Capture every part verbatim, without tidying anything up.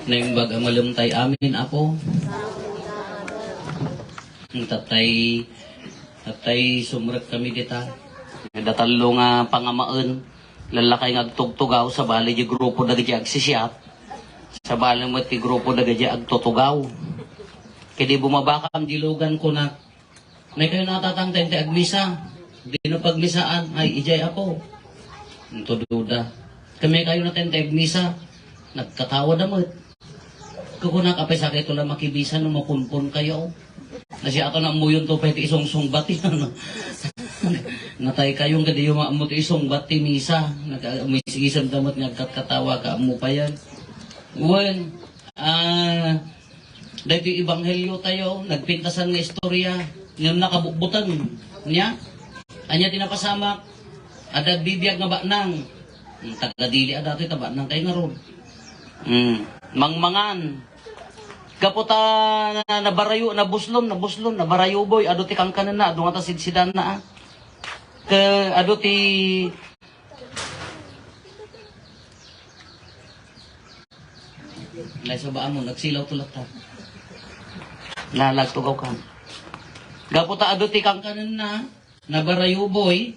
Naimbag a malem tay amin, Apo. Tatay, tatay sumrek kami dita. Datallo nga pangamaen, lallakay nga agtugtugaw, sabali di grupo dagiti agsisiat, sabali met ti grupo dagiti agtutugaw. Kadi bumabakam di lugan kunak, "May kayo natatang tente agmisa? Di na pagmisaan, ay, ijay apo." Intududa. "Kami kayo na tente agmisa?" Nagkatawa da met. Kukuna ka pa sa kayo la makibisa no mapunpon kayo. Nasi ato na muyon to pa iti isungsungbat yan. Natay kayo nga di maammo ti isungbat ti misa. Nag-, umigisem da met nga agkatkatawa ka ammo pa yan. Wen, ah, daytoy ebanghelio tayo, nagpintasan nga istorya, ngem nakabukbutan. Nya? Anya ti napasamak? Adda agbibiag nga baknang. Hmm, taga dili a datoy ta baknang kay ngarud. Hmm, mangmangan. Gapu ta na-, nabarayo, nabuslon, nabuslon, nabarayo boy, adu ti kangkanenna, adu nga ta sidsidanna, ah. Ke, adu ti Nay, sabaan mo, nagsilaw to latta. Nalagtugaw ka. Gapu ta adu ti kangkanenna, nabarayuboy,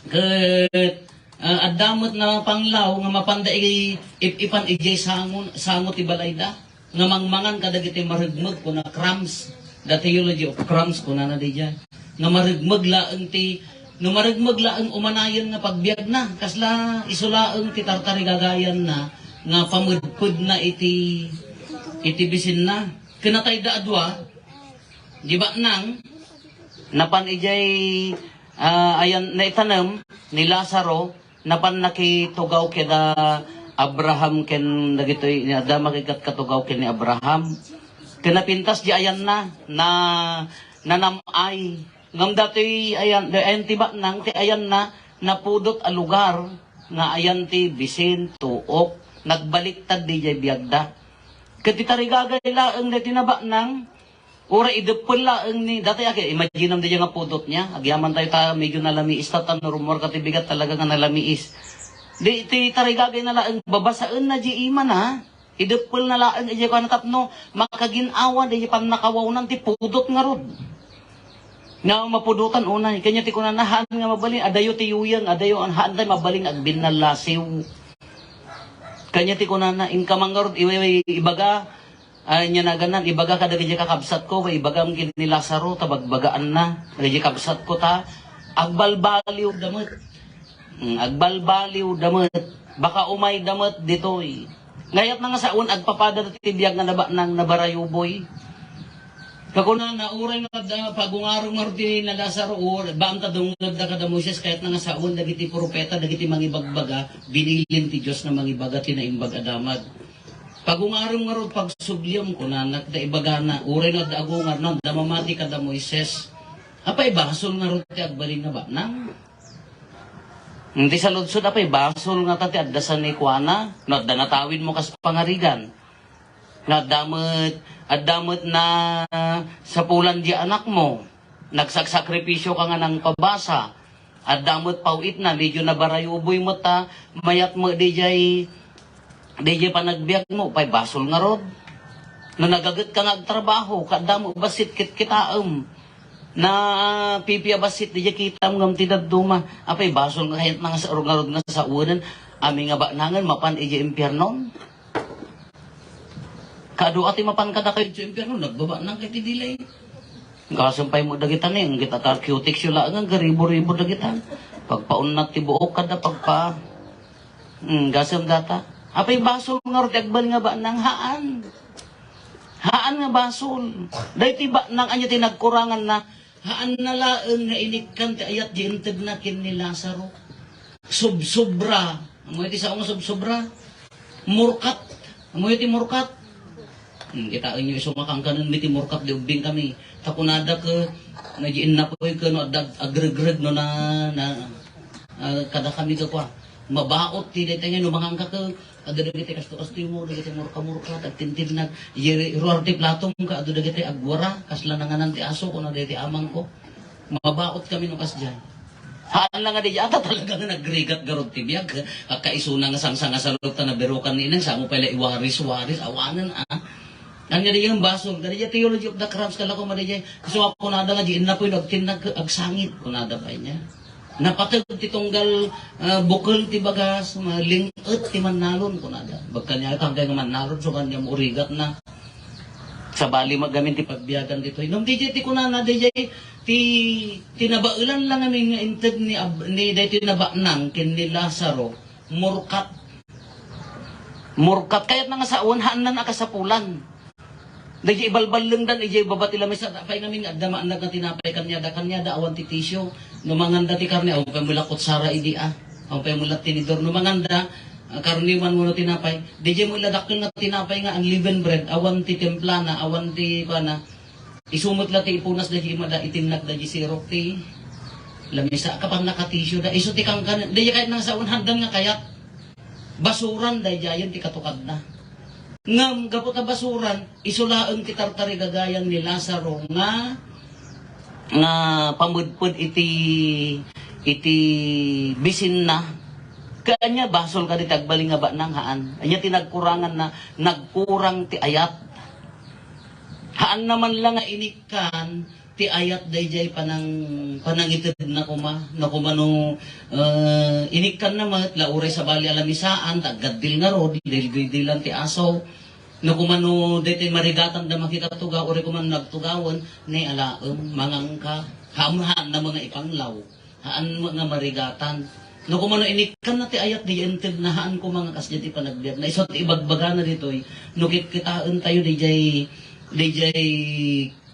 ket, ah, adda met na panglaw nga mapanda i-, ip-ipan idiay sango, sango ti balayda. Nga mangmangan kadagiti marigmeg, kuna crumbs. The theology of crumbs, kunana didiay. Nga marigmeg laeng ti, no marigmeg laeng umanayen nga pagbiagna, kasla isu laeng ti tartarigagayanna nga pamedpedna iti, iti bisinna. Ken natayda a dua, di baknang, napan idiay, ah, ayan, naitanem ni Lazaro, napan nakitugaw keda Abraham ken dagitoy ni Adam, makikatkatugaw ken ni Abraham. Ken napintas di ayanna, na, nanam-ay. Ngem datoy ayan, di ayan ti baknang, ti ayanna, napudot a lugar, nga ayan ti bisin, tuok, nagbaliktad didiay biagda. Ket ti tarigagay laeng daytoy nabaknang, uray ideppel laeng ni, dati agi, imaginem didiay nga pudot niya, agyaman tayo ta medyo nalamiis ta, ta no rummuar ka ti bigat talaga nga nalamiis. Di, ti tarigagay na laeng, babasaen na di imana, ideppel na laeng, idiay kuana tapno, makagin-awa, di pannakawawnan ti pudot ngarud. Nga mapudotan unay, kanya ti kunana, haan nga mabalin, adayo ti yuyeng, adayo, haan tayo mabalin, agbinnallasiw. Kanya ti kunana, inka man ngarud, iwe-, ibaga, Ay, nya naganan, ibaga kadagiti kakabsatko, ket ibagam ken ni Lazaro, ta bagbagaanna, dagiti kabsatko, ta agbalbaliw da met. Mm, agbalbaliw da met. Baka umay da met ditoy. Ngayat na nga saon, agpapada ti biag nga naba-, nang nabarayuboy. Kakuna, na uray nga da, pagungarong ngarud ti na Lazaro, o, baan ta dungdagda kada Moises, kayat na nga saon, dagiti propeta, dagiti mangibagbaga, binilin ti Dios nga mangibaga ti naimbag a damag. Pagungarem ngarud, pagsubliem, kunanak, da ibagana, uray no adda agungar, no adda mamati kada Moises. Apay basol ngarud ti agbalin nga baknang? Iti saludsod, apay basol ngata ti adda sanikuana, no adda natawidmo kas pangarigan? No adda met, adda met na sapulan di anakmo? Nagsaksakripisio ka nga nangpabasa. Adda met paw-itna, medyo nabarayuboy met ta, mayat met didiay, didiay panagbiagmo, pay basol ngarud. No nagaget ka nga agtrabaho, ket adda met bassit kitkitaem. Na pipi a bassit didiay kitam ngem ti dadduma. Apay basol nga kayat na nga sa-, ngarud nga saonen, amin nga baknangen, mapan idiay impiernon. Kadu a ti mapan kadakayo ti impierno, nagbabaknang kay ti dilay. Gasem pay mo dagita ni, inggit a ta cutex yo laeng, garibo-ribo dagita. Pagpaunnat ti buok kada pagpa-, hmm, gasem data. Apay basol ngarud ti agbalin nga baknang? Haan. Haan nga basol. Daytoy baknang ania ti nagkuranganna? Haan na laeng nga inikkan ti ayat di integna ken ni Lazaro. Subsobra. Ammoyo ti sao nga subsobra? Murkat. Ammoyo ti murkat? Hmm, kitaenyo, isu nga kangkanenmi ti murkat, di ubbing kami. Ta kunada ket, nga di innapoy ket no adda ag-, agregreg no na, na, ah, kada kami ket kua. Mabaot ti daytoy nga no manganka ket, Adda dagiti kasto-kastoy mo, dagiti murka-murka, tagtintinnag. Yeri, ruar ti platom ka, adda dagiti agwara, kasla nanganan ti aso, kuna dagiti amangko. Mabaot kami no kasdiay. Haan lang nga diay, ata talaga nga nagrigat garud ti biag. Agkaisuna nga sangsangasalog ta nabirukan ni inang, saan mo pay la iwaris-waris, awanen, ah. Ania diay nga basol, kadi diay Theology of the Cramps, kala ko madi diay. So, ako nada nga, di innapoy, nagtinnag, agsangit, kunada pay niya. Napateg ti tunggal, ah, bukel ti bagas, maling-et ti mannalon, kunada. Bagka niya, tangkay nga mannalon, so, kanya mo rigat na. Sabali, magamin ti pagbiagan ditoy. Ngem diay ti kunana, diay, ti, ti nabaelan lang amin nga inted ni Ab-, ni, daytoy nabaknang ken ni Lazaro, murkat. Murkat, kayatna nga sawen, haanna a kasapulan. Daydiay ibalballengdan, idiay baba ti lamesa, apay ngamin nga adda maanag nga tinapay kaniada, kaniada awan ti tissue. No manganda ti karne, awan pay met la kutsara idi, ah. Awan pay met la tinidor. No manganda, ah, karne man wenno tinapay, daydiay met la dakkel nga tinapay nga unleavened bread, awan ti timplana, awan ti kuana. Isu met la ti ipunas daydiay mada, itinnag daydiay sirok ti lamesa, kapan naka-tissue da. Isu ti kankan, daydiay kayatna nga sawen, haandan nga kayat. Basuran daydiayen ti katukadna. Ngem gapu ta basuran, isu laeng ti tartarigagayan ni Lazaro nga, nga pamedped iti, iti bisinna. Ket ania, basol kadi ti agbalin nga baknang? Haan. Ania ti nagkuranganna? Nagkurang ti ayat. Haanna man la nga inikkan ti ayat daydiay panang-, panangitedna koma. No koma no, eh, inikkanna met, la uray sabali a lamisaan, ta aggaddil ngarud, dildildilan ti aso. No koma no daytoy marigatanda makikatugaw, uray koma no nagtugawen, ne alaem, mangangka. Haanna met nga ipanglaw. Haan met nga marigatan. No koma no inikkanna ti ayat, daydiay intedna, haan koma nga kasdiay ti panagbiagna. Isu ti ibagbagana ditoy, no kitkitaentayo daydiay, daydiay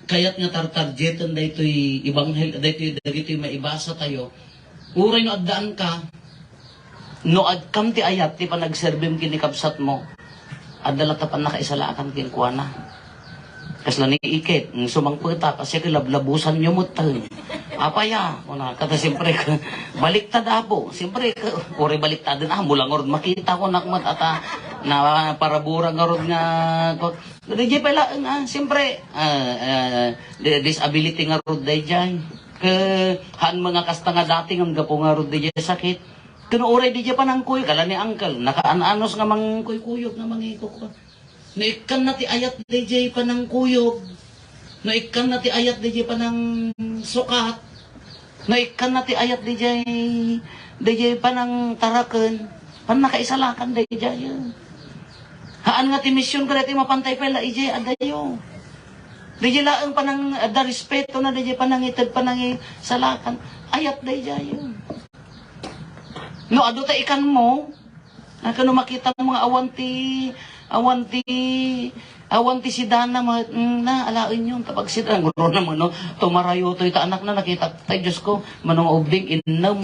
kayat nga tartargeten daytoy ebanghel-, daytoy dagitoy maibasatayo. Uray no addaanka, no agkam ti ayat ti panagserbim ken ni kabsatmo, adda latta pannakaisalakan kenkuana. Kasla ni Iket, mm, sumangpetak, siak, lablabusanyo metten. Apay a, kuna, kata, siyempre, baliktad, Apo. Siyempre, uray baliktaden, ah, mula ngarud makita, kunak met, ata, na parabura ngarud nga, ku-, daydiay pay laeng, ah, siyempre, ah, ah, di-, disability ngarud daydiay. Ket haan met nga kasta nga dati ngem gapu ngarud daydiay sakit. Ket no uray daydiay panangkuyog, ala ni Uncle, nakaan-anos nga mangkuykuyog nga mangikukuan. No ikkanna ti ayat daydiay panangkuyog, no ikkanna ti ayat daydiay panangsukat, no ikkanna ti ayat daydiay, daydiay panangtaraken, pannakaisalakan daydiay. Haan nga ti mision ket daytoy mapantay pay la idiay adayo. Daydiay laeng panang-, adda respetona daydiay panangited, panangisalakan. Ayat daydiay. No adu ta ikanmo, a, ket no makitam nga awan ti, awan ti, awan ti sidana, ma-, mm, na, alaenyo, ta pagsidan, guruna met, no? Tumarayo toy ta anakna, nakitak tay, Diosko, mano nga ubbing, innem.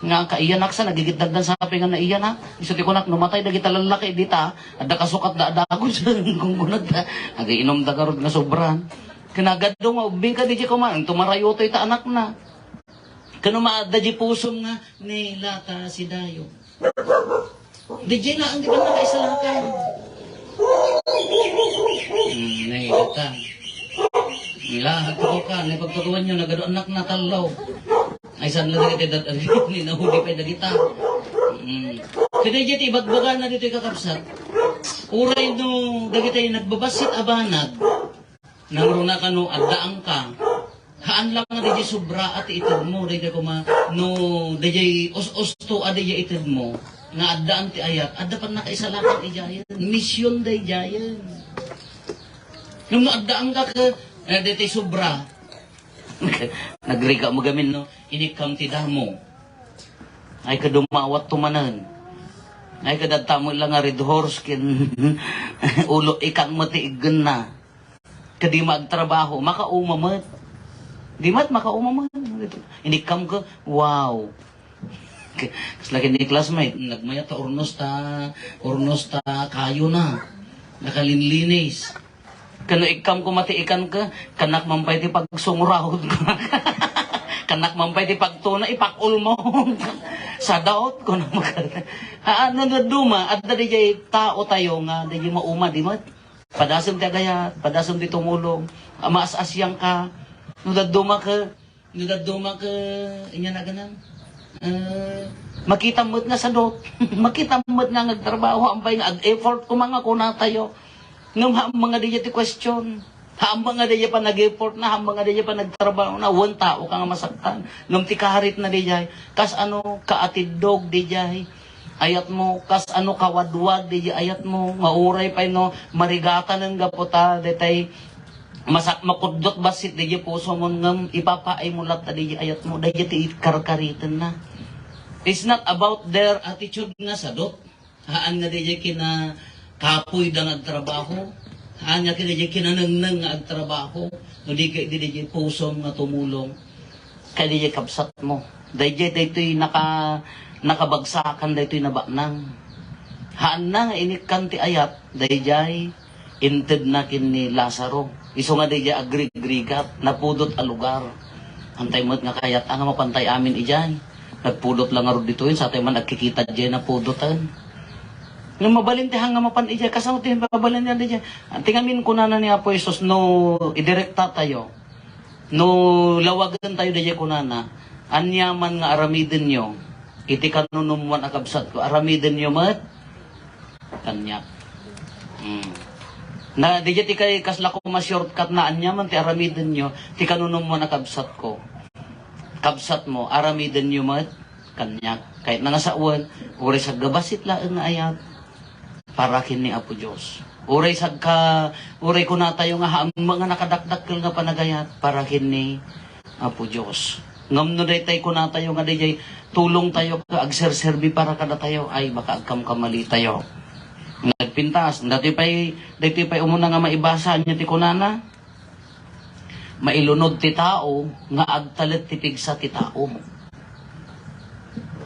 Nga kaiyanak sa, nagigitdagdan sa pay nga naiyanak. Isu ti kunak, no matay dagita lallaki dita, adda kasukat da adagon sa gunggunat da. Agiinumda garud nga sobra. Kinagado nga ubbing ka, daydiay koma, tumarayo toy ta anakna. Ket no maadda diay pusom nga, ne, lata, sidayo. Daydiay laeng ti pannakaisalakan. Hmm, ne, lata. Nila, agtugaw ka, ne, pagtugawanyo, nagadu anakna, tallo. Ay, saan lang dagiti dat-, ni nahuli pay dagita. Hmm. Ket daydiay ti ibagbagana ditoy, kakabsat. Uray no dagiti nagbabassit a banag, nangruna kano, addaanka. Haan lang nga daydiay sobra a ti itedmo, daydiay koma, no, daydiay us-usto a daydiay itedmo, nga addaan ti ayat, adda pannakaisalakan idiayen. Mision daydiayen. Ngem no addaanka ket, eh, daydiay sobra. Nagrigat met gamin, no? Inikkam ti damo. Ay, ket dumawatto manen. Ay, ket adda met la nga Red Horse ken ulo, ikan met ti iggenna. Ket dimo agtrabaho, makauma met. Di met makauma met. Inikkam ket, wow. Kasla ken ni classmate, nagmayat ta urnos ta, urnos ta kayona. Nakalinlinis. Ket no ikkam koma ti ikan ket, kanak man pay ti pagsungrawd. Kanak man pay ti pagtuna, ipak-ulmo. Sadaut, kuna met. Haan, no dadduma, adda daydiay taotayo nga daydiay mauma, di met. Padasem ti agayat, padasem ti tumulong. Maas-asiangka. No dadduma ket, No dadduma ket, ania naganan? Eh, makita met nga sadot. Makita met nga nagtrabaho, ampay nga ag-effort koma nga kunatayo. Ngem haan nga daydiay ti question. Haan nga daydiay panag-effort na, haan nga daydiay panagtrabaho na, wen tao ka nga masaktan. Ngem ti karit na daydiay, kas ano, kaatiddog daydiay ayat mo, kas ano, kawadwad daydiay ayat mo, nga uray pay no, marigatan nga puta, daytay, masak-, makuddot bassit daydiay puso mo, ngem ipapaay mo latta daydiay ayat mo, daydiay ti karkariten na. It's not about their attitude nga sadot. Haan nga daydiay kinakapoy da nga agtrabaho. Haan nga daydiay kinanengneng nga agtrabaho. No di ket daydiay pusom nga tumulong. Kay daydiay kabsat mo. Daydiay daytoy naka-, nakabagsakan daytoy nabaknang. Haan na nga inikkan ti ayat, daydiay intedna ken ni Lazaro. Isu nga daydiay agrigrigat, napudot a lugar. Antay met nga kayat-a nga mapantay amin idiay. Nagpudot la ngarud ditoy, satay man agkikita diay napudoten. Nga mabalin ti hang nga mapan idiay, kasano ti mabalin nga diay? Ti ngamin kunana ni Apo Jesus, no idirekta tayo, no lawagen tayo diay kunana, ania man nga aramidenyo, iti kanunumwan a kabsatko, aramidenyo met kaniak. Hmm. Na, didiay ti kay kasla ko ma-shortcut na ania man ti aramidenyo, ti kanunumwan a kabsatko. Kabsatmo, aramidenyo met kaniak. Kayat na nga sawen, uray sagga bassit laeng nga ayat para ken ni Apo Dios. Uray sagka, uray kunatayo nga haan nga nakadakdakkel nga panagayat para ken ni Apo Dios. Ngem no daytay kunatayo nga daydiay tulong tayo ket agserserbi para kadatayo, ay, baka agkamkamali tayo. Nagpintas, daytoy pay, daytoy pay umuna nga maibasa, ania ti kunana? Mailunod ti tao nga agtalek ti pigsa ti tao.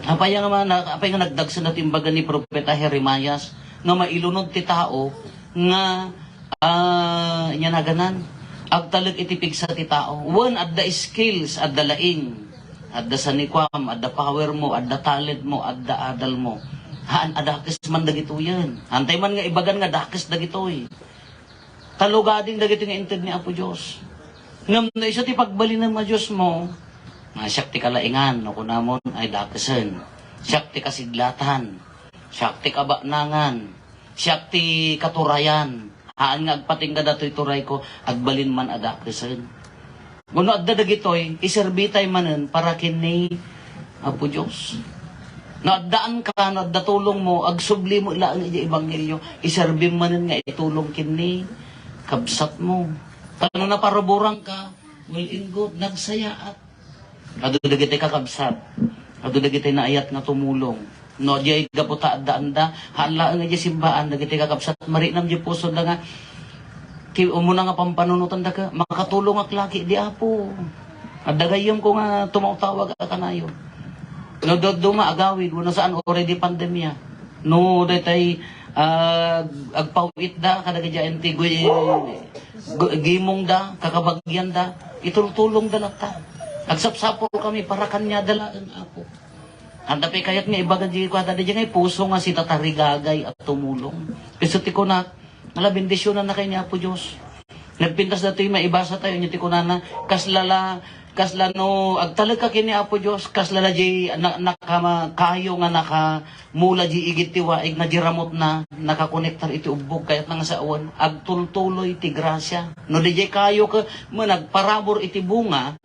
Apay nga ma-, na-, apay nga nagdagsen ti imbaga ni Propeta Jeremias nga mailunod ti tao nga, ah, ania naganan, agtalek iti pigsa ti tao. Wen, adda skills, adda laing, adda sanikuam, adda power mo, adda talent mo, adda adal mo. Haan a dakes man dagitoyen. Antay man nga ibagan nga dakes dagitoy. Talugading dagitoy nga inted ni Apo Dios. Ngem no isu ti pagbalinem a Dios mo, nga siak ti kalaingan, no kunamon, ay dakesen. Siak ti kasidlatan. Siak ti kabaknangan. Siak ti katurayan. Haan nga agpatingga datoy turayko, agbalin man a dakesen. Wenno adda dagitoy, iserbi tay manen para ken ni Apo Dios. No addaan ka, no adda tulong mo, agsubli mo laeng iti ebanghelio, iserbi manen nga itulong ken ni kabsat mo. Ta no naparaburan ka, well and good, nagsayaat. Adu dagiti kakabsat, adu dagiti naayat nga tumulong. No, diay gapu ta addaanda, haan laeng idiay simbaan, dagiti kakabsat, marinam diay pusoda nga, ki-, umuna nga pampanunotanda ka, makatulongak laki, di Apo. Adda gayyemko nga tumawtawag a kanayon. No, dadduma, agawid, wenno saan, uray di pandemia. No, daytay, ah, agpaw-itda, kadagiti antigoy, gu-, gimongda, kakabagianda, itultulongda latta. Agsapsapulkami para kaniada laeng, Apo. Anta pay kayat nga ibaga di kuada, di nga puso nga sitatarigagay a tumulong. Isu ti kunak, ala, bendisionan na kayo ni Apo Dios. Nagpintas datoy, maibasa tayo, ania ti kunana, kasla la, kasla no, agtalek ka ken ni Apo Dios, kasla la di na-, nakama-, kayo nga nakamula di igid ti waig nga di ramutna, nakakonektar iti ubbog, kayat na nga sawen, agtultuloy ti grasia. No, di kayo ka, managparabur iti bunga,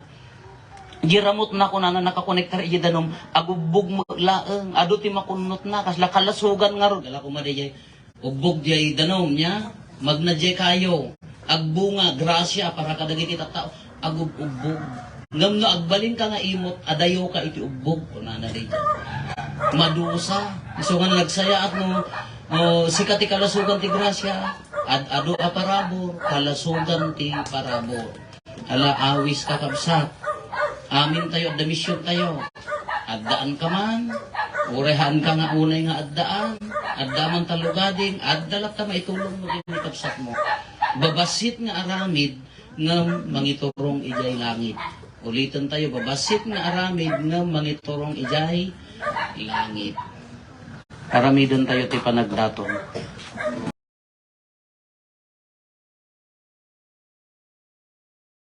di ramutna kunana nakakonektar iti danum, agubbog met laeng, adu ti makunnotna, kasla kalasogan ngarud, ala, kuma di ubbog diay danum, nia? Magna diay kayo. Agbunga, grasia, para kadagiti tattao. Agub-ubbog. Ngem no agbalinka nga imot, adayoka iti ubbog, kunana diay. Madusa. Isu nga nagsayaat no, no, sika ti kalasogan ti grasia. Ad-adu a parabur, kalasogan ti parabur. Ala, awis, kakabsat. Amin tayo, adda mision tayo. Addaan ka man, uray haan ka nga unay nga addaan, adda man talugading, adda latta maitulong mo ken ni kabsat mo. Babassit nga aramid ngem mangiturong idiay langit. Uliten tayo, babassit nga aramid ngem mangiturong idiay langit. Aramiden tayo ti panagdaton.